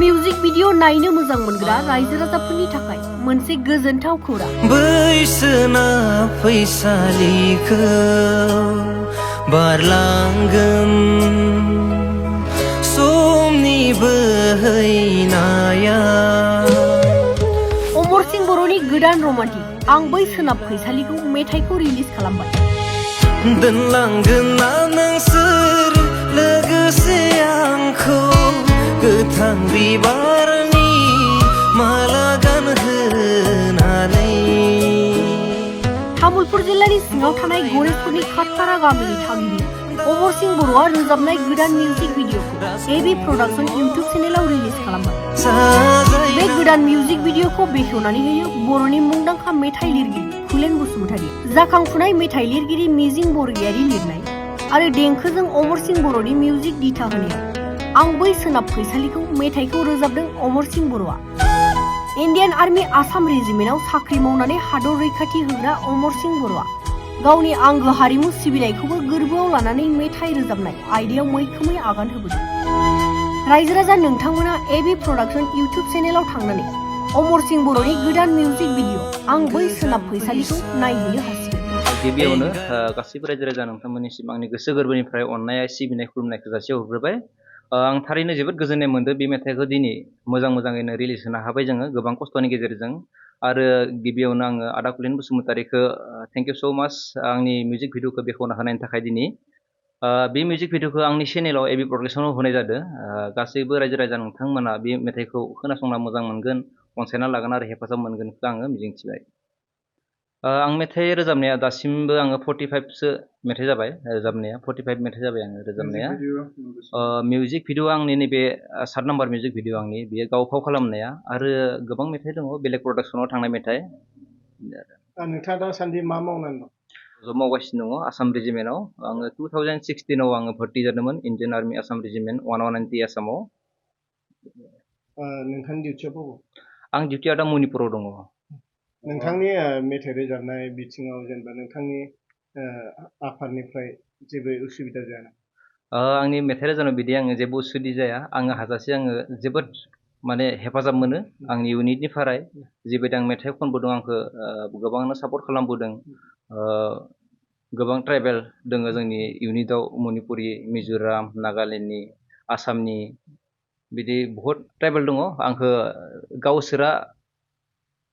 Music video नायनो मोजां मोनग्रा रायजो राजाफोरनि थाखाय मोनसे गोजोनथाव खौरां। बैसोना फैसालिखौ बारलांगोन समनि बोहैनाया। अमर सिंह बर'नि गोदान रमान्टिक आं बै सोनाब फैसालिखौ मेथाइखौ रिलिज खालामबाय। दोनलांगोन ना नोंसोर लोगोसे आंखौ गोथां बिबारनि माला गानहोनानै। तामुलपुर जिल्लानि सिङाव थानाय गणेशपुरनि खातपारा गामिनि थागिबि अमर सिंह बर'आ रोजाबनाय गोदान मिउजिक भिडिअखौ एबी प्रडाक्शन इउट्युब चेनेलाव रिलिज खालामबाय। बे गोदान मिउजिक भिडिअखौ बेखेवनानै होयो बर'नि मुंदांखा मेथाइ लिरगिरि फुलेन बसुमतारी। जाखांफुनाय मेथाइ लिरगिरि मिजिं बरगयारी लिरनाय आरो देंखोजों अमर सिंह बर'नि मिउजिक दिथा होनायाव आं बै सोनाब फैसालिखौ मेथाइखौ रोजाबदों अमर सिंह बर'आ। इन्डियान आर्मी आसाम रेजिमेन्टआव साख्रि मावनानै हादर रैखाथि होग्रा अमर सिंह बर'आ गावनि आंगो हारिमु सिबिनायखौबो गोरबोआव लानानै मेथाइ रोजाबनाय आयदायाव मैखोमै आगान होबोदों। रायजो राजा नोंथांमोना एबी प्रडाक्शन इउट्युब चेनेलाव थांनानै अमर सिंह बर'नि गोदान मिउजिक भिडिअ आं बै सोनाब फैसालिखौ नायहैनो हासिगोन। गिबियावनो गासैबो रायजो राजा नोंथांमोननिसिम आंनि गोसो गोरबोनिफ्राय अननाय सिबिनाय खुलुमनायखौ जासिहरग्रोबाय। आं थारैनो जोबोद गोजोननाय मोनदों बे मेथाइखौ दिनै मोजाङैनो रिलिज होनो हाबाय जोङो गोबां खस्थ'नि गेजेरजों। आरो गिबियावनो आङो आदा फुलेन बसुमतारीखौ थेंक इउ स' माच आंनि मिउजिक भिडिअखौ बेखेवना होनायनि थाखाय दिनै। बे मिउजिक भिडिअखौ आंनि चेनेलाव एबी प्रडाक्शनाव होनाय जादों। गासैबो रायजो राजा नोंथांमोना बे मेथाइखौ खोनासंना मोजां मोनगोन, अनसायना लागोन आरो हेफाजाब मोनगोनखौ आङो मिजिंथिबाय। आं मेथाइ रोजाबनाया दासिमबो आङो 45सो मेथाइ जाबाय रोजाबनाया 45 मेथाइ जाबाय आङो रोजाबनाया। मिउजिक भिडिअ आंनि नैबे 7 नाम्बार मिउजिक भिडिअ आंनि बेयो गाव फाव खालामनाया आरो गोबां मेथाइ दङ बेलेग प्रडाक्शनाव थांनाय मेथाइ। नोंथाङा दासान्दि मा मावनानै दं? जब मावगासिनो दङ आसाम रेजिमेन्टआव। आङो 2016आव आङो भर्ति जादोंमोन इन्डियान आर्मि आसाम रेजिमेन्ट 190 आसामाव। नोंथांनि डिउटिया बबाव? आं डिउटिया दा मणिपुराव दङ। नोंथांनि मेथाइ रोजाबनाय बिथिङाव जेनेबा नोंथांनि आफादनिफ्राय जेबो उसुबिदा जाया नामा? आंनि मेथाइ रोजाबनायाव बिदि आङो जेबो उसुबिदा जाया। आङो हाजासे आङो जोबोद माने हेफाजाब मोनो आंनि इउनिटनिफ्राय। जिबायदि आं मेथाइ खनबोदों आंखौ गोबाङानो सापर्ट खालामबोदों। गोबां ट्राइबेल दङ जोंनि इउनिटआव मणिपुरि, मिज'राम, नागालेण्डनि, आसामनि बिदि बहुद ट्राइबेल दङ। आंखौ गावसोरा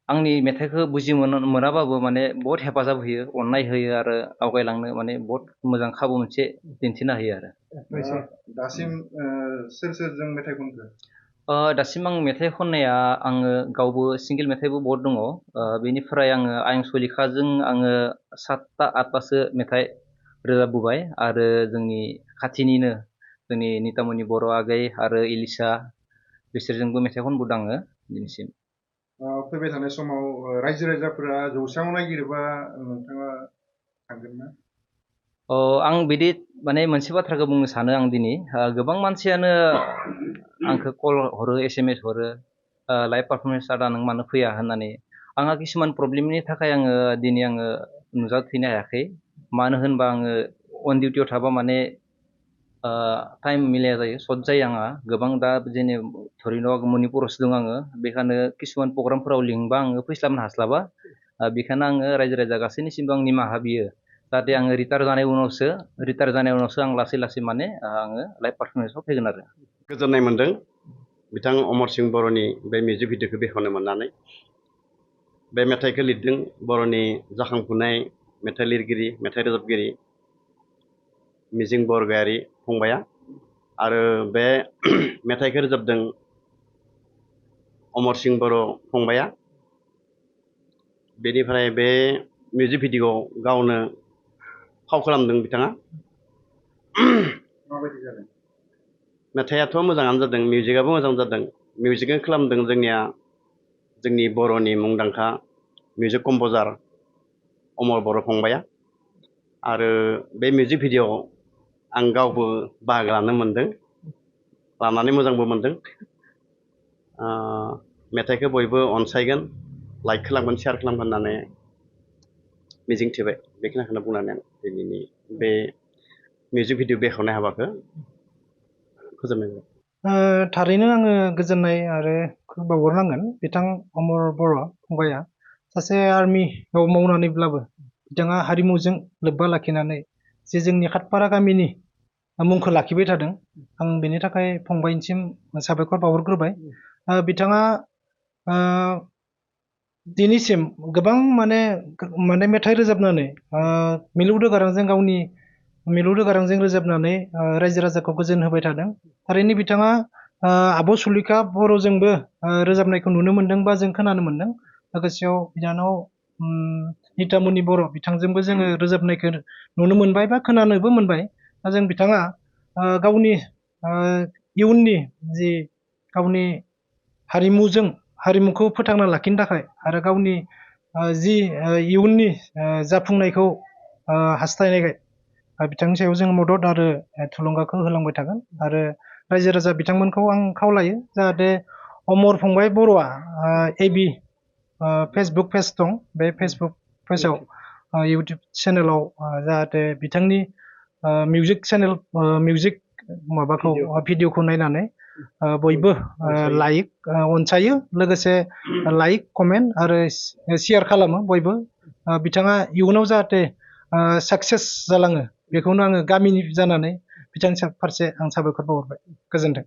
आंनि मेथाइखौ बुजि मोनाबाबो माने बहुत हेफाजाब होयो, अननाय होयो आरो आवगायलांनो माने बहुत मोजां खाबु मोनसे दिन्थिना होयो आरो। दासिम सोरजों मेथाइ खनखो? दासिम आं मेथाइ खननाया आङो गावबो सिंगेल मेथाइबो बहुत दङ। बेनिफ्राय आङो आयं सलिखाजों आङो 7ता 8तासो मेथाइ रोजाबबोबाय आरो जोंनि खाथिनिनो जोंनि नितामनि बर' आगै आरो इलिसा बिसोरजोंबो मेथाइ खनबोदों आङो दिनैसिम। फैबाय थानाय समाव रायजो राजाफोरा जौस्राङाव नागिरोबा नोंथाङा थांगोन ना? आं बिदि माने मोनसे बाथ्राखौ बुंनो सानो आं दिनै गोबां मानसियानो आंखौ कल हरो SMS हरो लाइभ पारफरमेन्स आदा नों मानो फैया होननानै। आंहा किसुमान प्रब्लेमनि थाखाय आङो दिनै नुजाथिनो हायाखै। मानो होनबा आङो अन डिउटियाव थाबा माने टाइम मिलाया जायो, सर्ट जायो आंहा गोबां। दा जेने धरिन' मणिपुरावसो दं आङो, बेखायनो किसुमान प्रग्रामफोराव लिंबा आङो फैस्लाबनो हास्लाबा। बेखायनो आङो रायजो राजा गासैनिसिमबो आं निमाहा बियो जाहाथे आङो रिटायार जानाय उनावसो आं लासै माने आङो लाइभ पारफरमेन्सआव फैगोन आरो। गोजोननाय मोन्दों बिथां अमर सिंह बर'नि बे मिउजिक भिडिअखौ बेखेवनो मोननानै। बे मेथाइखौ लिरदों बर'नि जाखांफुनाय मेथाइ लिरगिरि, मेथाइ रोजाबगिरि मिजिं बरगयारी फंबाया आरो बे मेथाइखौ रोजाबदों अमर सिंह बर' फंबाया। बेनिफ्राय बे मिउजिक भिडिअआव गावनो फाव खालामदों बिथाङा। माबायदि जादों? मेथाइआथ' मोजाङानो जादों, मिउजिकआबो मोजां जादों। मिउजिकखौ खालामदों जोंनि बर'नि मुंदांखा मिउजिक कम्प'जार अमर बर' फंबाया। आरो बे मिउजिक भिडिअआव आं गावबो बाहागो लानो मोनदों, लानानै मोजांबो मोनदों। मेथाइखौ बयबो अनसायगोन, लाइक खालामगोन, शेयार खालामगोन होननानै मिजिंथिबाय। बेखिनिखौनो बुंनानै आं दिनैनि बे मिउजिक भिडिअ बेखेवनाय हाबाखौ फोजोबनाय जाबाय। थारैनो आङो गोजोननाय आरो बावहरनांगोन बिथां अमर बर' फंबाया सासे आर्मियाव मावनानैब्लाबो बिथाङा हारिमुजों लोब्बा लाखिनानै जे जोंनि खातपारा गामिनि मुंखौ लाखिबाय थादों आं बेनि थाखाय फंबायनिसिम साबायखर बावहरग्रोबाय बिथाङा दिनैसिम गोबां माने मेथाइ रोजाबनानै मिलौदो गारांजों गावनि मिलौदो गारांजों रोजाबनानै रायजो राजाखौ गोजोन होबाय थादों थारैनो बिथाङा आब' सुलेखा बर'जोंबो रोजाबनायखौ नुनो मोनदों बा जों खोनानो मोनदों लोगोसेयाव बिनानाव नितामनि बर' बिथांजोंबो जोङो रोजाबनायखौ नुनो मोनबाय बा खोनानोबो मोनबाय दा जों बिथाङा गावनि इयुननि जि गावनि हारिमुखौ फोथांना लाखिनो थाखाय आरो गावनि जि इयुननि जाफुंनायखौ हास्थायनाय बिथांनि सायाव जों मदद आरो थुलुंगाखौ होलांबाय थागोन आरो रायजो राजा बिथांमोनखौ आं खावलायो जाहाथे अमर फंबाय बर'आ AB फेसबुक पेज दं बे फेसबुक पेजाव इउटुब चेनेलाव जाहाथे बिथांनि मिउजिक माबाखौ भिडिअखौ नायनानै बयबो लाइक अनसायो लोगोसे लाइक कमेन्ट आरो शेयार खालामो बयबो बिथाङा इयुनाव जाहाथे साक्सेस जालाङो बेखौनो आङो गामिनि जानानै बिथांनि फारसे आं साबायखर बावहरबाय गोजोन्थों